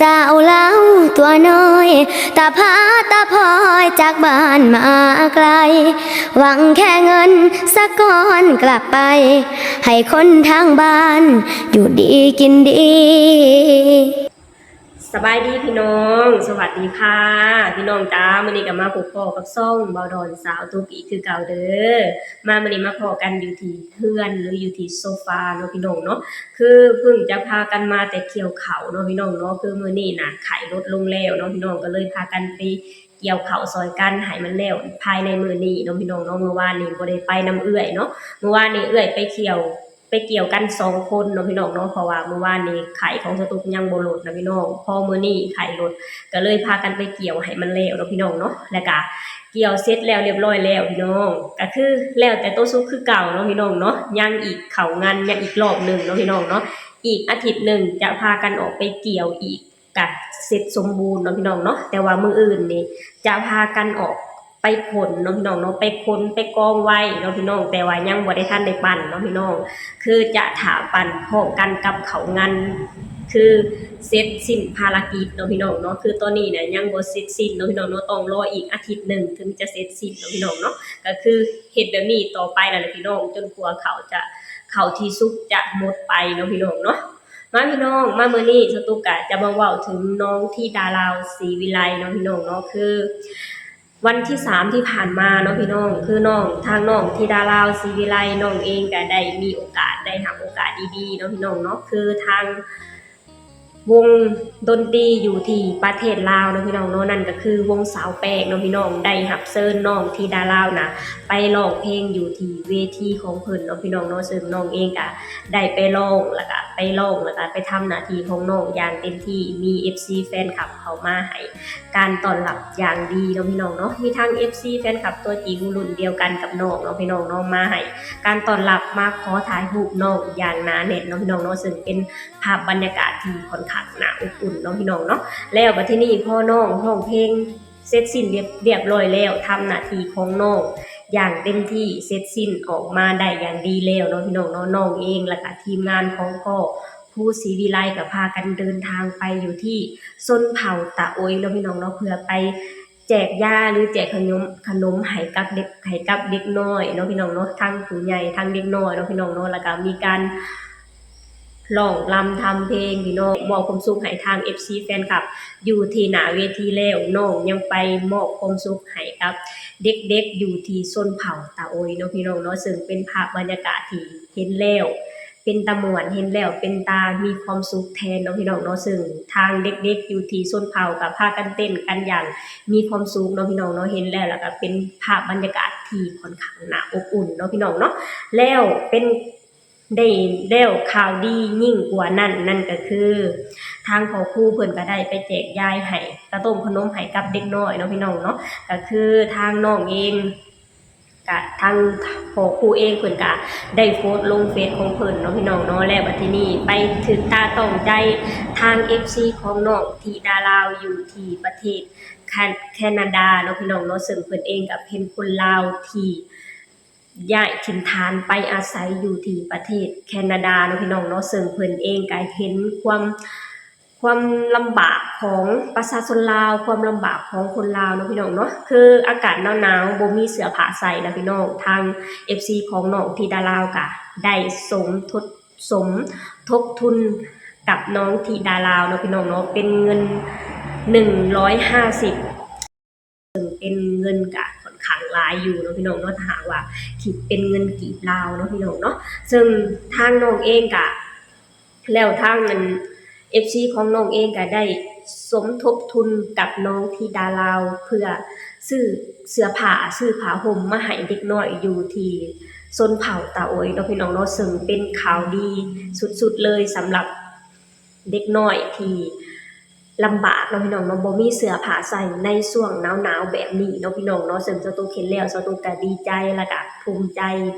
ດາວລາວຕົວນ້ອຍ ຕາພາຕາພອຍຈາກບ້ານມາໄກ ຫວັງແຄ່ເງິນສະກ່ອນກລັບໄປ ໃຫ້ຄົນທາງບ້ານຢູ່ດີກິນດີ. ສະບາຍດີພີ່ນ້ອງ ສະຫວັດດີຄ່ະພີ່ນ້ອງຈ້າ. ມື້ນີ້ກໍມາພົບພໍ້ກັບຊ່ອງເບົາດອນສາວຕຸກອີກຄືເກົ່າເດີ. ມາມື້ນີ້ມາພໍ້ກັນຢູ່ທີ່ເຮືອນ ຫຼື ຢູ່ທີ່ໂຊຟາເນາະພີ່ນ້ອງເນາະ. ຄືເພິ່ງຈະພາກັນມາແຕ່ກ່ຽວເຂົ້າເນາະພີ່ນ້ອງເນາະ. ຄືມື້ນີ້ນະໄຂ້ລົດລົງແລ້ວເນາະພີ່ນ້ອງ ກໍເລີຍພາກັນໄປກ່ຽວເຂົ້າຊ່ອຍກັນໃຫ້ມັນແລ້ວພາຍໃນມື້ນີ້ເນາະພີ່ນ້ອງເນາະ. ມື້ວານນີ້ບໍ່ໄດ້ໄປນຳເອື້ອຍເນາະ ມື້ວານນີ້ເອື້ອຍໄປທ່ຽວ ໄປກ່ຽວກັນສອງຄົນເນາະພີ່ນ້ອງເນາະ ເພາະວ່າມື້ວານນີ້ໄຂ້ຂອງສະຕຸກຍັງບໍ່ລົດນະພີ່ນ້ອງ. ພໍມື້ນີ້ໄຂ້ລົດ ກໍເລີຍພາກັນໄປກ່ຽວໃຫ້ມັນແລ້ວເນາະພີ່ນ້ອງເນາະ. ແລ້ວກະກ່ຽວເສັດແລ້ວລຽບຮ້ອຍແລ້ວພີ່ນ້ອງ ກໍຄືແລ້ວແຕ່ໂຕສຸກຄືເກົ່າເນາະພີ່ນ້ອງເນາະ. ຍັງອີກເຂົ້າງານ ຍັງອີກລອບໜຶ່ງເນາະພີ່ນ້ອງເນາະ ອີກອາທິດໜຶ່ງຈະພາກັນອອກໄປກ່ຽວອີກ ກະເສັດສົມບູນເນາະພີ່ນ້ອງເນາະ. ແຕ່ວ່າມື້ອື່ນນີ້ຈະພາກັນອອກໄປຂົນເນາະພີ່ນ້ອງເນາະ ໄປຂົນໄປກອງໄວ້ເນາະພີ່ນ້ອງ ແຕ່ວ່າຍັງບໍ່ໄດ້ທັນໄດ້ປັ່ນເນາະພີ່ນ້ອງ. ຄືຈະຖ້າປັ່ນພ້ອມກັນກັບເຂົ້າງານ ຄືເສັດສິ້ນພາລະກິດເນາະພີ່ນ້ອງເນາະ. ຄືຕອນນີ້ນະຍັງບໍ່ເສັດສິ້ນເນາະພີ່ນ້ອງເນາະ ຕ້ອງລໍອີກອາທິດໜຶ່ງເຖິງຈະເສັດສິ້ນເນາະພີ່ນ້ອງເນາະ. ກໍຄືເຮັດແບບນີ້ຕໍ່ໄປນັ້ນແຫຼະພີ່ນ້ອງ ຈົນກວ່າເຂົ້າຈະ ເຂົ້າທີ່ສຸກຈະໝົດໄປເນາະພີ່ນ້ອງເນາະ. ມາພີ່ນ້ອງ ມາມື້ນີ້ສະຕຸກກະຈະມາເວົ້າເຖິງນ້ອງທິດາລາວ ສີວິໄລເນາະພີ່ນ້ອງເນາະ. ຄືວັນທີສາມທີ່ຜ່ານມາເນາະພີ່ນ້ອງ ຄືນ້ອງ ທາງນ້ອງທິດາລາວ ສີວິໄລ ນ້ອງເອງກະໄດ້ມີໂອກາດ ໄດ້ຮັບໂອກາດດີໆເນາະພີ່ນ້ອງເນາະ. ຄືທາງວົງດົນຕີຢູ່ທີ່ປະເທດລາວເນາະພີ່ນ້ອງເນາະ ນັ້ນກໍຄືວົງສາວແປ້ງເນາະພີ່ນ້ອງ ໄດ້ຮັບເຊີນນ້ອງທິດາລາວນະ ໄປຮ້ອງເພງຢູ່ທີ່ເວທີຂອງເພິ່ນເນາະພີ່ນ້ອງເນາະ. ເຊິ່ງນ້ອງເອງກະ ໄດ້ໄປຮ້ອງ ແລ້ວກະໄປຮ້ອງ ແລ້ວກະໄປທຳໜ້າທີ່ຂອງນ້ອງຢ່າງເຕັມທີ່ ມີເອັຟຊີແຟນຄລັບເຂົ້າມາໃຫ້ການຕ້ອນຮັບຢ່າງດີເນາະພີ່ນ້ອງເນາະ. ມີທັງເອັຟຊີແຟນຄລັບຕົວຈິງລຸ້ນດຽວກັນກັບນ້ອງເນາະພີ່ນ້ອງເນາະ ມາໃຫ້ການຕ້ອນຮັບ ມາຂໍຖ່າຍຮູບນ້ອງຢ່າງໜາແໜ້ນເນາະພີ່ນ້ອງເນາະ ເຊິ່ງເປັນພາບບັນຍາກາດທີ່ຂ້ອນຂ້າງໜ້າອົບອຸ່ນເນາະພີ່ນ້ອງເນາະ. ແລ້ວບັດທີນີ້ພໍນ້ອງຮ້ອງເພງ ເສັດສິ້ນລຽບ ລຽບຮ້ອຍແລ້ວ ທຳໜ້າທີ່ຂອງນ້ອງຢ່າງເຕັມທີ່ ເສັດສິ້ນອອກມາໄດ້ຢ່າງດີແລ້ວເນາະພີ່ນ້ອງເນາະ. ນ້ອງເອງ ແລ້ວກະທີມງານຂອງພໍ່ຄູສີວິໄລ ກໍພາກັນເດີນທາງໄປຢູ່ທີ່ຊົນເຜົ່າຕາໂອຍເນາະພີ່ນ້ອງເນາະ ເພື່ອໄປແຈກຢາ ຫຼື ແຈກຂະໜົມ ຂະໜົມໃຫ້ກັບເດັກ ໃຫ້ກັບເດັກນ້ອຍເນາະພີ່ນ້ອງເນາະ ທັງຜູ້ໃຫຍ່ ທັງເດັກນ້ອຍເນາະພີ່ນ້ອງເນາະ. ແລ້ວກະມີການ ຮ້ອງລຳທຳເພງພີ່ນ້ອງ ມອບຄວາມສຸກໃຫ້ທາງເອັຟຊີແຟນຄລັບຢູ່ທີ່ໜ້າເວທີແລ້ວ ນ້ອງຍັງໄປມອບຄວາມສຸກໃຫ້ກັບເດັກໆຢູ່ທີ່ຊົນເຜົ່າຕາໂອຍເນາະພີ່ນ້ອງເນາະ. ເຊິ່ງເປັນພາບບັນຍາກາດທີ່ເຫັນແລ້ວເປັນຕາມ່ວນ ເຫັນແລ້ວເປັນຕາມີຄວາມສຸກແທນເນາະພີ່ນ້ອງເນາະ. ເຊິ່ງທາງເດັກໆຢູ່ທີ່ຊົນເຜົ່າກໍພາກັນເຕັ້ນກັນຢ່າງມີຄວາມສຸກເນາະພີ່ນ້ອງເນາະ. ເຫັນແລ້ວ ແລ້ວກໍເປັນພາບບັນຍາກາດທີ່ຂ້ອນຂ້າງໜ້າອົບອຸ່ນເນາະພີ່ນ້ອງເນາະ. ແລ້ວເປັນ ໄດ້ແລ້ວຂ່າວດີຍິ່ງກວ່ານັ້ນ ນັ້ນກໍຄືທາງພໍ່ຄູເພິ່ນກໍໄດ້ໄປແຈກຢາຍໃຫ້ ກະຕົ້ມຂະໜົມໃຫ້ກັບເດັກນ້ອຍເນາະພີ່ນ້ອງເນາະ. ກໍຄືທາງນ້ອງເອງ ກະທາງພໍ່ຄູເອງເພິ່ນກະໄດ້ໂພສລົງເຟສຂອງເພິ່ນເນາະພີ່ນ້ອງເນາະ. ແລ້ວບັດທີນີ້ໄປຖືກຕາຕ້ອງໃຈທາງເອັຟຊີຂອງນ້ອງທິດາລາວຢູ່ທີ່ປະເທດ ແຄນ ແຄນາດາເນາະພີ່ນ້ອງເນາະ. ເຊິ່ງເພິ່ນເອງກະເປັນຄົນລາວທີ່ ຍ້າຍຖິ່ນຖານໄປອາໄສຢູ່ທີ່ປະເທດແຄນາດາເນາະພີ່ນ້ອງເນາະ. ເຊິ່ງເພິ່ນເອງກໍເຫັນຄວາມ ຄວາມລຳບາກຂອງປະຊາຊົນລາວ ຄວາມລຳບາກຂອງຄົນລາວເນາະພີ່ນ້ອງເນາະ. ຄືອາກາດໜາວໆ ບໍ່ມີເສື້ອຜ້າໃສ່ນະພີ່ນ້ອງ. ທາງເອັຟຊີຂອງນ້ອງທິດາລາວກໍໄດ້ສົມທົບ ສົມທົບທຶນກັບນ້ອງທິດາລາວເນາະພີ່ນ້ອງເນາະ ເປັນເງິນໜຶ່ງຮ້ອຍຫ້າສິບ ເຊິ່ງເປັນເງິນກະຂ້ອນຂ້າງຫຼາຍຢູ່ເນາະພີ່ນ້ອງເນາະ ຖ້າຫາກວ່າຄິດເປັນເງິນກີບລາວເນາະພີ່ນ້ອງເນາະ. ເຊິ່ງທາງນ້ອງເອງກະ ແລ້ວທາງອັນ ເອັຟຊີຂອງນ້ອງເອງກະໄດ້ສົມທົບທຶນກັບນ້ອງທິດາລາວ ເພື່ອຊື້ເສື້ອຜ້າ ຊື້ຜ້າຫົ່ມມາໃຫ້ເດັກນ້ອຍຢູ່ທີ່ຊົນເຜົ່າຕາໂອຍເນາະພີ່ນ້ອງເນາະ. ເຊິ່ງເປັນຂ່າວດີສຸດໆເລີຍສຳລັບ ເດັກນ້ອຍທີ່ລຳບາກເນາະພີ່ນ້ອງເນາະ ບໍ່ມີເສື້ອຜ້າໃສ່ໃນຊ່ວງໜາວໆແບບນີ້ເນາະພີ່ນ້ອງເນາະ. ເຊິ່ງສາວຕຸກເຫັນແລ້ວ ສາວຕຸກກະດີໃຈ ແລ້ວກະພູມໃຈ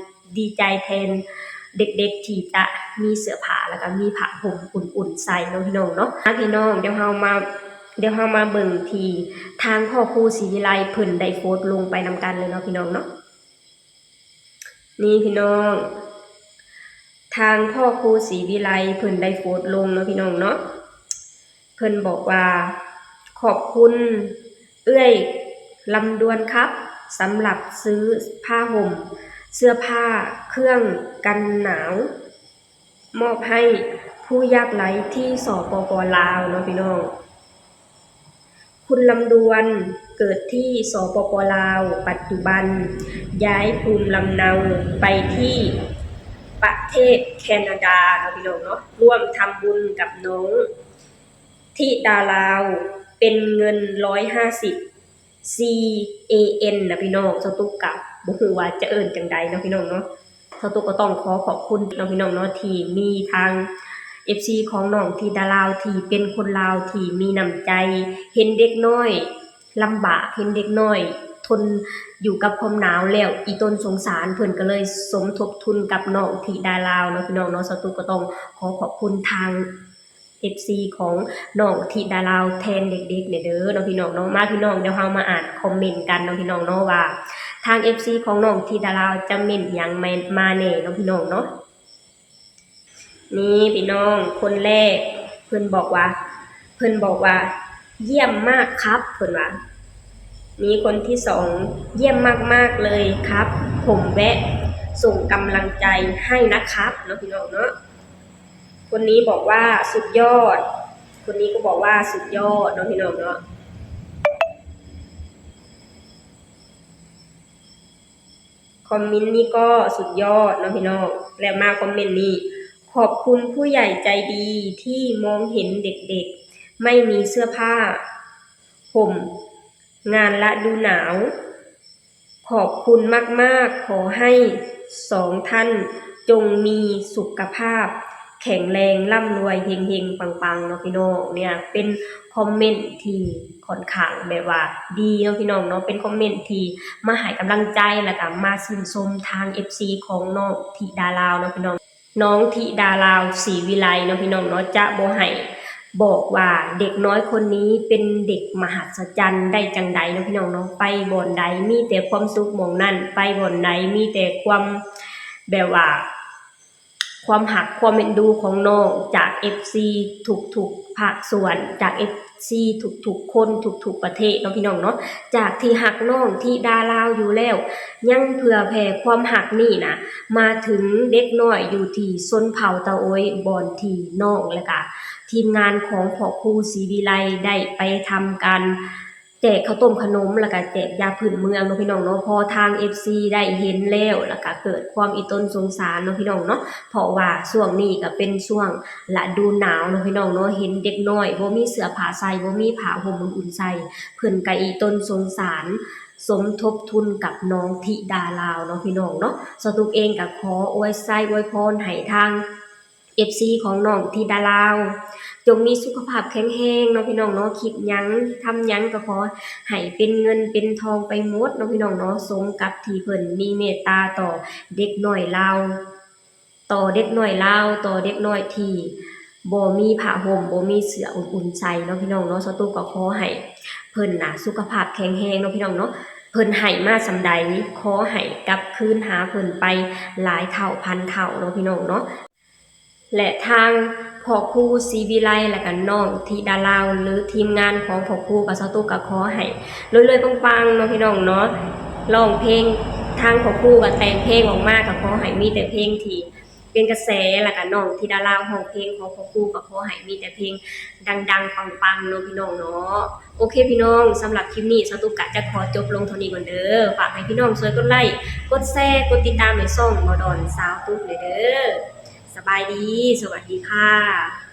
ດີໃຈແທນເດັກໆທີ່ຈະມີເສື້ອຜ້າ ແລ້ວກະມີຜ້າຫົ່ມອຸ່ນໆໃສ່ເນາະພີ່ນ້ອງເນາະ. ອ່າ ພີ່ນ້ອງ ດຽວເຮົາມາ ດຽວເຮົາມາເບິ່ງທີ່ທາງພໍ່ຄູສີວິໄລເພິ່ນໄດ້ໂພສລົງໄປນຳກັນເລີຍເນາະພີ່ນ້ອງເນາະ. ນີ້ພີ່ນ້ອງ ທາງພໍ່ຄູສີວິໄລເພິ່ນໄດ້ໂພສລົງເນາະພີ່ນ້ອງເນາະ. ເພິ່ນບອກວ່າ ຂອບຄຸນເອື້ອຍລຳດວນຄັບ ສຳລັບຊື້ຜ້າຫົ່ມ, ເສື້ອຜ້າ, ເຄື່ອງກັນໜາວ ມອບໃຫ້ຜູ້ຍາກໄຮ້ທີ່ ສປປ ລາວ ເນາະພີ່ນ້ອງ. ຄຸນລຳດວນເກີດທີ່ ສປປ ລາວ, ປັດຈຸບັນຍ້າຍພູມລຳເນົາໄປທີ່ປະເທດແຄນາດາເນາະພີ່ນ້ອງເນາະ, ຮ່ວມທຳບຸນກັບນ້ອງທິດາລາວ ເປັນເງິນຮ້ອຍຫ້າສິບ ຊີເອເອັນ ນະພີ່ນ້ອງ. ສາວຕຸກກະບໍ່ຮູ້ວ່າຈະເອີ້ນຈັ່ງໃດເນາະພີ່ນ້ອງເນາະ. ສາວຕຸກກໍຕ້ອງຂໍຂອບຄຸນເນາະພີ່ນ້ອງເນາະ ທີ່ມີທາງເອັຟຊີຂອງນ້ອງທິດາລາວ ທີ່ເປັນຄົນລາວທີ່ມີນ້ຳໃຈ, ເຫັນເດັກນ້ອຍລຳບາກ, ເຫັນເດັກນ້ອຍທົນຢູ່ກັບຄວາມໜາວແລ້ວ ອີ່ຕົນສົງສານ, ເພິ່ນກໍເລີຍສົມທົບທຶນກັບນ້ອງທິດາລາວເນາະພີ່ນ້ອງເນາະ. ສາວຕຸກກໍຕ້ອງຂໍຂອບຄຸນທາງ ເອັຟຊີຂອງນ້ອງທິດາລາວແທນເດັກໆແດ່ເດີເນາະພີ່ນ້ອງເນາະ. ມາພີ່ນ້ອງ ດຽວເຮົາມາອ່ານຄອມເມັນກັນເນາະພີ່ນ້ອງເນາະ ວ່າທາງເອັຟຊີຂອງນ້ອງທິດາລາວຈະເມັນຫຍັງມາແດ່ເນາະພີ່ນ້ອງເນາະ. ນີ້ພີ່ນ້ອງ ຄົນແລກເພິ່ນບອກວ່າ ເພິ່ນບອກວ່າ ຢ້ຽມມາກຄັບ ເພິ່ນວ່າ. ນີ້ຄົນທີສອງ ຢ້ຽມມາກໆເລີຍຄັບ ຜົມແວະສົ່ງກຳລັງໃຈໃຫ້ນະຄັບ ເນາະພີ່ນ້ອງເນາະ. ຄົນນີ້ບອກວ່າສຸດຍອດ, ຄົນນີ້ກໍບອກວ່າສຸດຍອດເນາະພີ່ນ້ອງເນາະ. ຄອມເມັນນີ້ກໍສຸດຍອດເນາະພີ່ນ້ອງ. ແລ້ວມາຄອມເມັນນີ້ ຂອບຄຸນຜູ້ໃຫຍ່ໃຈດີທີ່ມອງເຫັນເດັກໆ ໄມ່ມີເສື້ອຜ້າຫົ່ມ ງານລະດູໜາວ. ຂອບຄຸນມາກໆ, ຂໍໃຫ້ສອງທ່ານຈົ່ງມີສຸຂະພາບແຂງແຮງ, ລ່ຳລວຍເຮັງໆ ປັງໆ ເນາະພີ່ນ້ອງ. ເນຍເປັນຄອມເມັນທີ່ຂ້ອນຂ້າງແບບວ່າດີເນາະພີ່ນ້ອງເນາະ, ເປັນຄອມເມັນທີ່ມາໃຫ້ກຳລັງໃຈ ແລ້ວກໍມາຊື່ນຊົມທາງເອັຟຊີຂອງນ້ອງທິດາລາວເນາະພີ່ນ້ອງ. ນ້ອງທິດາລາວ ສີວິໄລ ເນາະພີ່ນ້ອງເນາະ, ຈະບໍ່ໃຫ້ບອກວ່າເດັກນ້ອຍຄົນນີ້ເປັນເດັກມະຫັດສະຈັນໄດ້ຈັ່ງໃດເນາະພີ່ນ້ອງເນາະ. ໄປບ່ອນໃດມີແຕ່ຄວາມສຸກໝ່ອງນັ້ນ, ໄປບ່ອນໃດມີແຕ່ຄວາມ ແບບວ່າ ຄວາມຮັກຄວາມເອັນດູຂອງນ້ອງຈາກເອັຟຊີທຸກໆພາກສ່ວນ, ຈາກເອັຟຊີທຸກໆຄົນ, ທຸກໆປະເທດເນາະພີ່ນ້ອງເນາະ. ຈາກທີ່ຮັກນ້ອງທິດາລາວຢູ່ແລ້ວ ຍັງເຜື່ອແຜ່ຄວາມຮັກນີ້ນະ ມາເຖິງເດັກນ້ອຍຢູ່ທີ່ຊົນເຜົ່າຕາໂອຍ ບ່ອນທີ່ນ້ອງ ແລະກະທີມງານຂອງພໍ່ຄູສີວິໄລໄດ້ໄປທຳການແຈກເຂົ້າຕົ້ມຂະໜົມ ແລະກະແຈກຢາພື້ນເມືອງເນາະພີ່ນ້ອງເນາະ. ພໍທາງເອັຟຊີໄດ້ເຫັນແລ້ວ ແລະກະເກີດຄວາມອີ່ຕົນສົງສານເນາະພີ່ນ້ອງເນາະ, ເພາະວ່າຊ່ວງນີ້ກະເປັນຊ່ວງລະດູໜາວເນາະພີ່ນ້ອງເນາະ, ເຫັນເດັກນ້ອຍບໍ່ມີເສື້ອຜ້າໃສ່, ບໍ່ມີຜ້າຫົ່ມອຸ່ນໆໃສ່, ເພິ່ນກະອີ່ຕົນສົງສານ ສົມທົບທຶນກັບນ້ອງທິດາລາວເນາະພີ່ນ້ອງເນາະ. ສາວຕຸກເອງກໍຂໍອວຍໄຊອວຍພອນໃຫ້ທາງເອັຟຊີຂອງນ້ອງທິດາລາວ ຈົ່ງມີສຸຂະພາບແຂງແຮງເນາະພີ່ນ້ອງເນາະ, ຄິດຫຍັງທຳຫຍັງກໍຂໍໃຫ້ເປັນເງິນເປັນທອງໄປໝົດເນາະພີ່ນ້ອງເນາະ, ສົມກັບທີ່ເພິ່ນມີເມດຕາຕໍ່ເດັກນ້ອຍລາວ ຕໍ່ເດັກນ້ອຍລາວ, ຕໍ່ເດັກນ້ອຍທີ່ບໍ່ມີຜ້າຫົ່ມ, ບໍ່ມີເສື້ອອຸ່ນໆໃສ່ເນາະພີ່ນ້ອງເນາະ. ສາວຕຸກກໍຂໍໃຫ້ເພິ່ນນະສຸຂະພາບແຂງແຮງເນາະພີ່ນ້ອງເນາະ, ເພິ່ນໃຫ້ມາສ່ຳໃດ ຂໍໃຫ້ກັບຄືນຫາເພິ່ນໄປຫຼາຍເທົ່າພັນເທົ່າເນາະພີ່ນ້ອງເນາະ. ແລະທາງພໍ່ຄູສີວິໄລ ແລະກະນ້ອງທິດາລາວ ຫຼືທີມງານຂອງພໍ່ຄູກັບສາວຕຸກກໍຂໍໃຫ້ລວຍໆປັງໆເນາະພີ່ນ້ອງເນາະ. ຮ້ອງເພງ ທາງພໍ່ຄູກໍແຕ່ງເພງອອກມາ ກໍຂໍໃຫ້ມີແຕ່ເພງທີ່ ເປັນກະແສ ແລ້ວກະນ້ອງທິດາລາວຮ້ອງເພງຂອງພໍ່ຄູ ກໍຂໍໃຫ້ມີແຕ່ເພງດັງໆ ປັງໆ ເນາະພີ່ນ້ອງເນາະ. ໂອເຄພີ່ນ້ອງ, ສຳລັບຄລິບນີ້ ສາວຕຸກກະຈະຂໍຈົບລົງເທົ່ານີ້ກ່ອນເດີ. ຝາກໃຫ້ພີ່ນ້ອງຊ່ວຍກົດໄລ ກົດແຊ ກົດຕິດຕາມໃຫ້ຊ່ອງໝໍດອນສາວຕຸກແດ່ເດີ. ສະບາຍດີ, ສະຫວັດດີຄ່ະ.